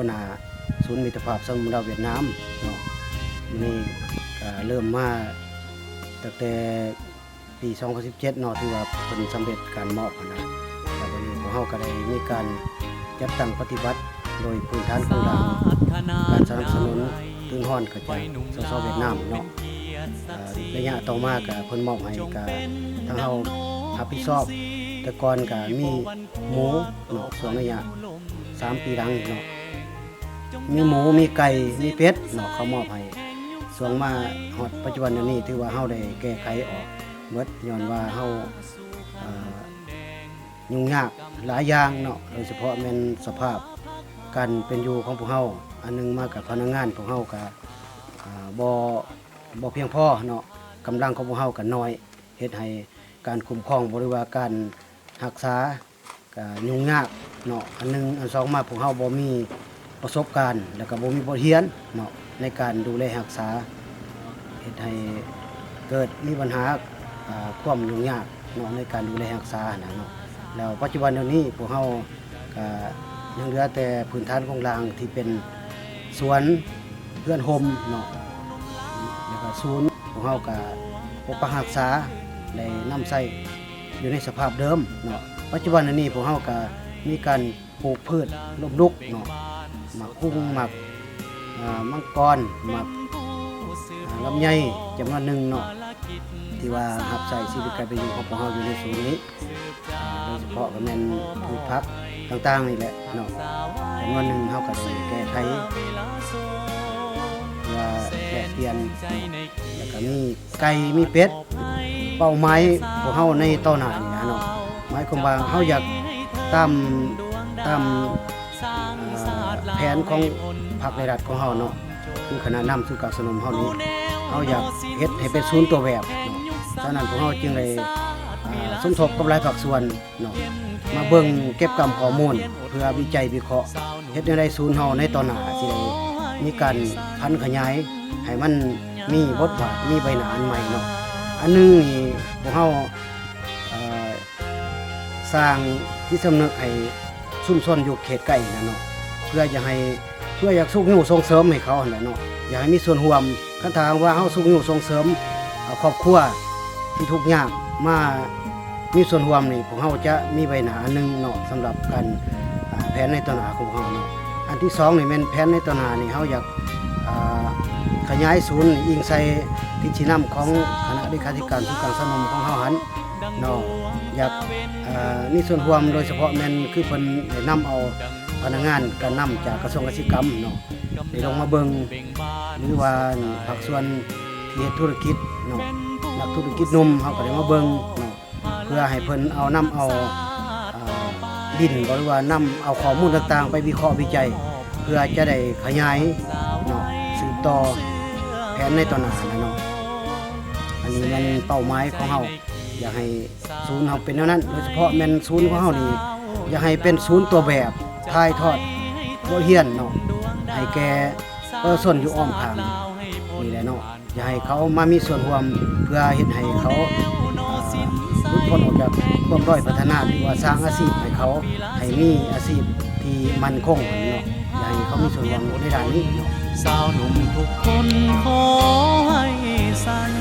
ໜ້າສູນມິດຕະພາບສປປ ລາວ ຫວຽດນາມເນາະ. ມື້ນີ້ກະເລີ່ມມາຕັ້ງແຕ່ປີສອງພັນສິບເຈັດເນາະ ຖືວ່າເພິ່ນສຳເລັດການມອບຫັ້ນນະ. ແລ້ວບັດນີ້ພວກເຮົາກະໄດ້ມີການຈັດຕັ້ງປະຕິບັດໂດຍພື້ນຖານໂຄງລ່າງການສະໜັບສະໜູນ ທຶນຮອນ ຈາກ ສສ ຫວຽດນາມເນາະ. ເອີ ໄລຍະຕໍ່ມາກະເພິ່ນມອບໃຫ້ກະທາງເຮົາຮັບຜິດຊອບ. ແຕ່ກ່ອນກະມີໝູເນາະ ຊ່ວງໄລຍະສາມປີຫຼັງເນາະ ມີໝູ ມີໄກ່ ມີເປັດເນາະ ເຂົາມອບໃຫ້. ຊ່ວງມາຮອດປັດຈຸບັນດຽວນີ້ ຖືວ່າເຮົາໄດ້ແກ້ໄຂອອກເບິດ ຍ້ອນວ່າເຮົາ ເອີ ຫຍຸ້ງຍາກຫຼາຍຢ່າງເນາະ ໂດຍສະເພາະແມ່ນສະພາບການເປັນຢູ່ຂອງພວກເຮົາ. ອັນໜຶ່ງມາກະພະນັກງານພວກເຮົາກະ ເອີ ບໍ່ ບໍ່ພຽງພໍເນາະ ກຳລັງຂອງພວກເຮົາກະໜ້ອຍ ເຮັດໃຫ້ການຄຸ້ມຄອງ ຫຼືວ່າການຮັກສາກະຫຍຸ້ງຍາກເນາະ ອັນໜຶ່ງ. ອັນສອງມາ ພວກເຮົາບໍ່ມີປະສົບການ ແລ້ວກະບໍ່ມີບົດຮຽນເນາະ ໃນການດູແລຮັກສາ ເຮັດໃຫ້ເກີດມີບັນຫາ ອາ ຄວາມຫຍຸ້ງຍາກເນາະ ໃນການດູແລຮັກສາຫັ້ນນະເນາະ. ແລ້ວປັດຈຸບັນດຽວນີ້ພວກເຮົາ ກະຍັງເຫຼືອແຕ່ພື້ນຖານໂຄງລ່າງທີ່ເປັນສວນ ເຮືອນຮົ່ມເນາະ ແລ້ວກະສູນ ພວກເຮົາກະປົກປັກຮັກສາ ໄດ້ນຳໃຊ້ຢູ່ໃນສະພາບເດີມເນາະ. ປັດຈຸບັນອັນນີ້ພວກເຮົາກະມີການປູກພືດລົ້ມລຸກເນາະ ໝາກຫຸ່ງ ໝາກ ອາ ມັງກອນ ໝາກ ອາ ລຳໄຍ ຈຳນວນໜຶ່ງເນາະ ທີ່ວ່າຮັບໃຊ້ຊີວິດການເປັນຢູ່ຂອງພວກເຮົາຢູ່ໃນສູນນີ້. ໂດຍສະເພາະກະແມ່ນພືດຜັກຕ່າງໆນີ້ແຫຼະເນາະ ຈຳນວນໜຶ່ງເຮົາກະໄດ້ແກ້ໄຂ ເພື່ອແລກປ່ຽນເນາະ ແລ້ວກະມີໄກ່ມີເປັດ. ເປົ້າໝາຍພວກເຮົາໃນຕໍ່ໜ້ານີ້ນະເນາະ ໝາຍຄວາມວ່າເຮົາຢາກຕາມ ຕາມ ເອີ ແຜນຂອງພັກ ແລະ ລັດຂອງເຮົາເນາະ ຄືຄະນະນຳສູນກາງຊົນນົມເຮົານີ້ ເຮົາຢາກເຮັດໃຫ້ເປັນສູນຕົວແບບເນາະ. ສະນັ້ນພວກເຮົາຈຶ່ງໄດ້ ເອີ ສົມທົບກັບຫຼາຍພາກສ່ວນເນາະ ມາເບິ່ງເກັບກຳຂໍ້ມູນ ເພື່ອວິໄຈວິເຄາະ ເຮັດແນວໃດສູນເຮົາໃນຕໍ່ໜ້າຊິໄດ້ມີການຜັນຂະຫຍາຍ ໃຫ້ມັນມີບົດບາດ ມີໃບໜ້າອັນໃໝ່ເນາະ. ອັນໜຶ່ງນີ້ພວກເຮົາ ເອີ ສ້າງຈິດສຳນຶກໃຫ້ຊຸມຊົນຢູ່ເຂດໃກ້ຫັ້ນນະເນາະ ເພື່ອຢາກໃຫ້ ເພື່ອຢາກຊຸກຍູ້ສົ່ງເສີມໃຫ້ເຂົາຫັ້ນແຫຼະເນາະ ຢາກໃຫ້ມີສ່ວນຮ່ວມ. ຄັນຖ້າຫາກວ່າເຮົາຊຸກຍູ້ສົ່ງເສີມ ເອົາຄອບຄົວທີ່ທຸກຍາກມາມີສ່ວນຮ່ວມນີ້ ພວກເຮົາຈະມີໃບໜ້າອັນໜຶ່ງເນາະ ສຳລັບການ ອາ ແຜນໃນຕໍ່ໜ້າຂອງພວກເຮົາເນາະ. ອັນທີສອງນີ້ແມ່ນແຜນໃນຕໍ່ໜ້ານີ້ ເຮົາຢາກ ອາ ຂະຫຍາຍສູນອີງໃສ່ທິດຊີ້ນຳຂອງຄະນະເລຂາທິການສູນກາງຊົນນົມຂອງເຮົາຫັ້ນເນາະ ຢາກ ອາ ມີສ່ວນຮ່ວມ ໂດຍສະເພາະແມ່ນຄືເພິ່ນໄດ້ນຳເອົາພະນັກງານການນຳຈາກກະຊວງກະສິກຳເນາະ ໄດ້ລົງມາເບິ່ງ ຫຼືວ່າພາກສ່ວນທີ່ເຮັດທຸລະກິດເນາະ ນັກທຸລະກິດໜຸ່ມເຮົາກະໄດ້ມາເບິ່ງເນາະ ເພື່ອໃຫ້ເພິ່ນເອົາ ນຳເອົາ ອາ ດິນບໍ ຫຼືວ່ານຳເອົາຂໍ້ມູນຕ່າງໆໄປວິເຄາະວິໄຈ ເພື່ອຈະໄດ້ຂະຫຍາຍເນາະ ສືບຕໍ່ແຜນໃນຕໍ່ໜ້າຫັ້ນນະເນາະ. ອັນນີ້ແມ່ນເປົ້າໝາຍຂອງເຮົາ ຢາກໃຫ້ສູນເຮົາເປັນແນວນັ້ນ ໂດຍສະເພາະແມ່ນສູນຂອງເຮົານີ້ ຢາກໃຫ້ເປັນສູນຕົວແບບ ຖ່າຍທອດບົດຮຽນເນາະ ໃຫ້ແກ່ປະຊາຊົນຢູ່ອ້ອມຂ້າງນີ້ແຫຼະເນາະ. ຢາກໃຫ້ເຂົາມາມີສ່ວນຮ່ວມ ເພື່ອເຮັດໃຫ້ເຂົາ ອາ ຫຼຸດພົ້ນອອກຈາກຄວາມດ້ອຍພັດທະນາ ຫຼືວ່າສ້າງອາຊີບໃຫ້ເຂົາ ໃຫ້ມີອາຊີບທີ່ໝັ້ນຄົງເນາະ. ຢາກໃຫ້ເຂົາມີສ່ວນຮ່ວມໃນດ້ານນີ້ເນາະ. ສາວໜຸ່ມທຸກຄົນຂໍໃຫ້ສັນ